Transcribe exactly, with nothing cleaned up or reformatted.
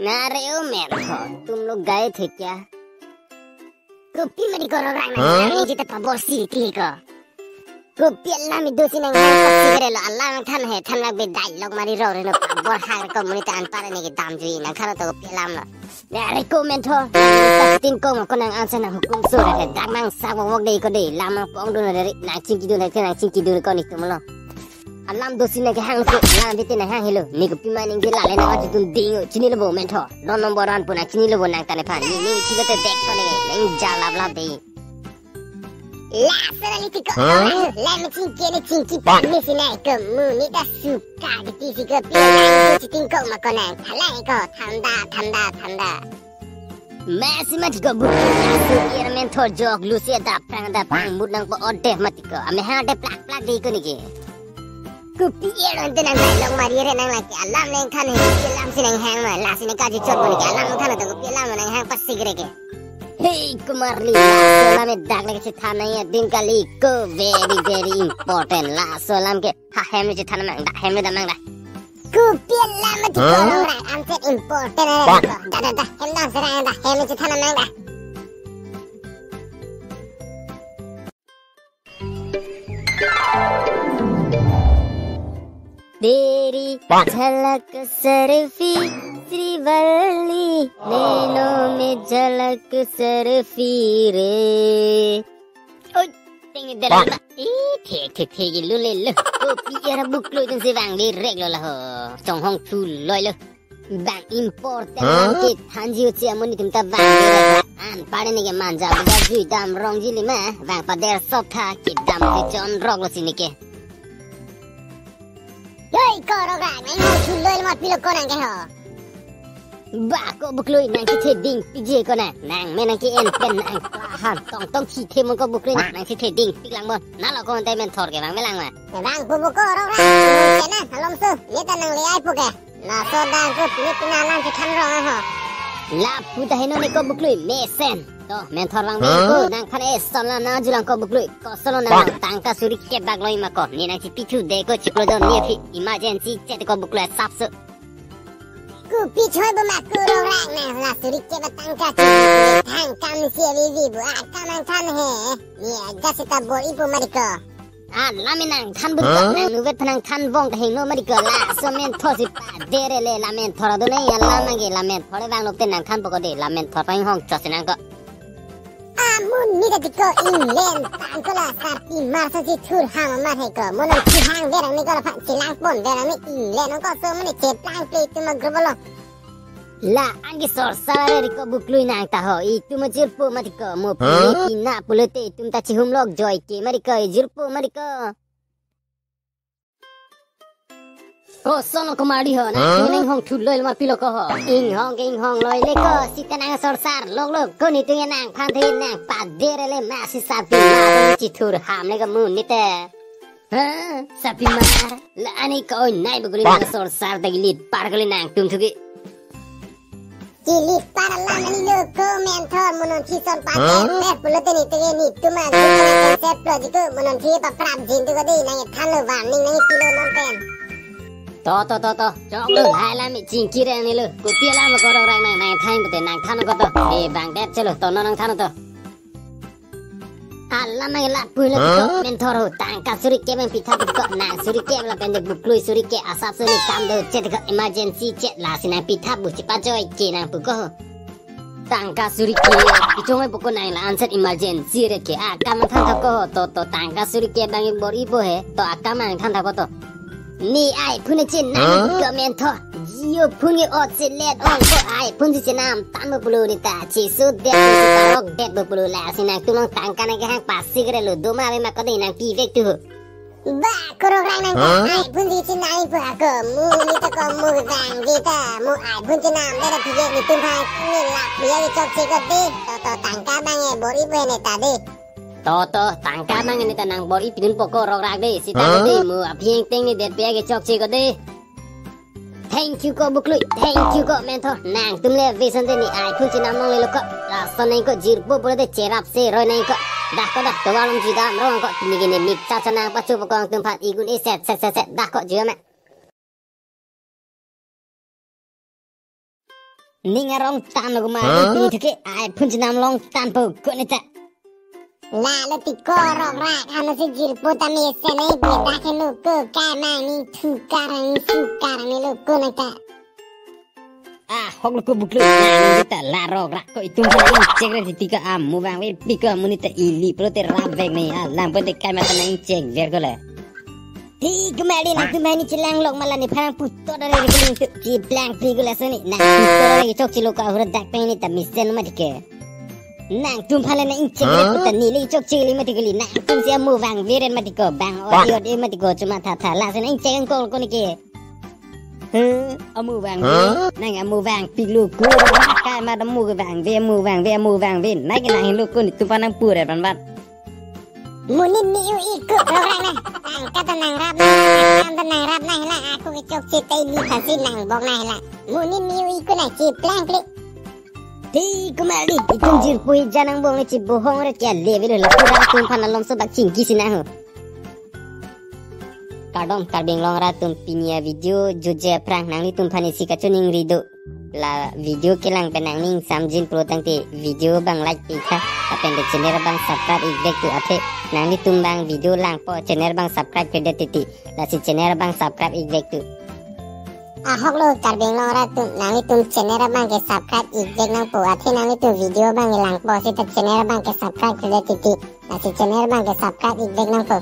Nare o men ho, tum log gaye the kya? Kopi mati ko Rorang nang, huh? Nang jita pabor si ti ko. Kopi alam ido si nang hang pasi kere lo, alam than he, than lak be dialogue mari ro re no pabor hang ko monit an pare ne ke damjui nang kharo to kopi alam lo. Nare ko men tho, nang ta shooting ko ko nang ansa nang hukum so re, dak nang sa wok wok de ko de, lam nang pong dun re, nang chingki dun re, nang chingki dun ko ni tum lo. Alam do si nang ke hang ko, alam bete nang hang helo. Ne kopi ma ningje lale nang aju dun ding, chini lo bo men tho. Don number one pu nang chini lo bo nang tane phan. Ni ning chilo te dek ko ne, nang ja lap lap de. La sara li tiko. Huh? La me chingki ne chingki pa me si nang ko mu ni ta suka di ti si ko pi nang di chiting ko ma ko nang. Thala ko thanda, thanda, thanda. Masi mati ko bu. Su ir men thor jok lu si da prang da prang mut nang po ode mati ko. Ame ha de plak plak di ko ni ke. Kopi ir ante nang dialogue mari re nang lake alam nang than he, alam si nang hang ma, la si nang kaji chot ko ni ke alam nang than to kopi alam nang hang pasi kere ke. Hey, Kumar Li, laso alam e dak lake si than nang ya ding kali ko very, very important. Laso alam ke ha hem si than mang da, hem da mang da. Kopi alam mati ko Rorang, am set important e ko. Da, da, da, hem da serang da, hem si than mang da. तेरी झलक सर्फी श्रीवल्ली, नैनों में झलक सर्फी रे। Oi, ting ni dalam ba. Ih, thek, thek, thek, lu le lu. Kopi era buklo jeng si vang direct lo la ho. Chonghong thu loi lo. Bang important, huh? Ke thanji uchi amonit atum ta vang direct. An pare ne ke manja buja jui dam rong ji lima. Vang pader sop tha ke dam ke chon rok lo si ne ke. Yoi ko Rorang, nang thu loi lima pilo ko nang ke ho. Ba ko bukloi nang si the ding pik je ko na. Nang me nang ke en pen nang han tong tong si the mon ko bukloi nang si the ding pik lang bon. Na lo ko te men thor ke bang me lang ma. Bang pu bu ko Rorang. Ke na halom su. Ye ta nang le ai pu ke. Laso dang ko ni tina lang si than rong ho. La pu ta heno ne ko bukloi mesen. To men thor bang me ko nang khan e son la na julang ko bukloi. Ko solo nang tangka suri kep bak loi ma ko. Ni nang si pithu de ko chiklo don ni phi emergency chet ko bukloi sap su. Kopi choi bo ma ko Rorang nang la suri kep ba tangka chi. Thang kam si avi vi bu a kam nang than he. Ni aja si ta bor-i pu mati ko. A lam e nang than bu ko nang nuvet phan nang than vong ta hingno mati ko laso men thor si pader le la men thor do nai alam age la men thor vang lo te nang than bo ko de la men thor pa inghong chot si nang ko. Amun ni ta tiko England tang ko la sarpi mar sa si thur ham mar he ko. Mo nang si hang verang ni ko la phan si lang pon verang ni England ko so mo ni cheplang play tu ma group lo. La angi sor salare ri ko bukloi nang ta ho. Itum ajirpo mati ko mo pini tina pulote itum ta chihum lok joi ke mati ko ijirpo mati ko. Ko sono ko mari ho na. Huh? Nang hong thu loi ma pilo ko ho. Inghong ke inghong loi le ko sita nang sor sar lok lok ko ni tu nang phan the nang pader le ma si sapi ma chi thur ham le ko mun ni te. Ha, sapi mar. La ani ko oi nai bukuli nang sor sar ta gilit par kali nang tum thuki. Gilit par la mani lo ko men thor mo non thi son pa. Huh? Te pulo te ni te ni tuma group na ke se pro ji ko mo non thi pa prap jin tu ko de nang than lo warning nang pilo non pen. To to to to. Chok lo hai la mi chingki reng ni lo. Kopi alam ko Rorang nang nang than pute nang than ko to. E bang det chelo to non nang than to. Alam nang la pui lo ko men thor ho tangka suri ke men pitha ko nang suri ke la pen de bukloi suri ke asap suri kam do chet ko emergency chet la si nang pitha bu chipa joi ke nang pu ko. Tangka suri ke pichong ai poko nang la anset emergency re ke a kam nang than ko to to tangka suri ke bang bor-i bo he to a kam nang than ko to. Ni iPhone chin nang ko men tho. Jio phone ke ot si let ong ko iPhone si chinam tan bo pulo ni ta chi su det si ta rok det bo pulo la si nang tum nang tangka nang ke hang pasi kere lo do ma be ma ko de nang pi vek tu. Ba ko Rorang nang iPhone si chinam pu ako mu ni ta ko mu vang di ta mu iPhone chinam de ta pi ni tum hai ni la pi ya chok si ko de to to tangka bang e bor-i bo ne ta de. To to tangka mang ni ta nang bor-i pidun poko Rorang de sita de mu aphi teng ni det pe ke chok che ko de. Thank you ko bukloi, thank you ko men thor nang tum le vision de ni iPhone chinam long le lo ko. Lason nang ko jirpo bor de cherap se roi nang ko. Dah ko dah to walong jidam rong ko ni gini mik cha cha nang pachu poko ang tum phat igun e set set set set dah ko jua me. Ning arong tan lo kuma, huh? Pini theke ai phun chenam long tan po ko ne ta. Lalo ti ko rok rak, hano si jirpo ta mesen ai beda ke lo ko ka nang ning thukar ning sukar ne lo ko ne ta. Ah, hok lo ko buklo nang ning ta la rok rak ko itum ha ning cek re titi ko amu vangve pi ko amu ne ta ili pro te rap vek ne alam po te kai mata nang cek ver ko le. Ti kemari nangtum hini chelang lok malah ne pharang putot dari rekening tu. Chiplang pi ko laso ne. Nang putot lagi chokche lo ko ahura dak peng ne ta mesen mati ke. Nangtum phan le nang ingchek le puta ne le chokche le mati ke li. Nangtum si amu vangve ren mati ko. Bang odi odi mati ko cuma tha tha laso ne ingchek angkol ko ne ke. Huh? Amu vangve. Huh? Nang amu vangpi lo ko. Kai ma amu vangve, amu vangve, amu vangve. Nang ke nang lo ko ne tum phan nang pure pan bat. Monit me-u-i ko rok rak na. Tangka ta nang rap na, tangka ta nang rap na hela, ako ke chokche ta ili phan si nang bok na hela. Monit me-u-i ko na chiplang klik. Ti kumari, itum jirpo hi janang bong le chibohong re kya level la pura tum phan alom so bak chingki si na ho. Kardom Karbi Anglong arat atum, pini avideo jutje aphrang nanglitum phan isi kachiningri do. La video kelang pen nangning samjin pro tangte video abang like pi tha, lapen te channel abang subscribe ik vek tu, athe nanglitum abang video langpo channel abang subscribe kre det titi, lasi channel abang subscribe ik vek tu. Ahok lo Karbi Anglong arat atum, nanglitum channel abang ke subscribe ik vek nangpo, athe nanglitum video abang langpo seta channel abang ke subscribe kre det titi, lasi channel abang ke subscribe ik vek nangpo.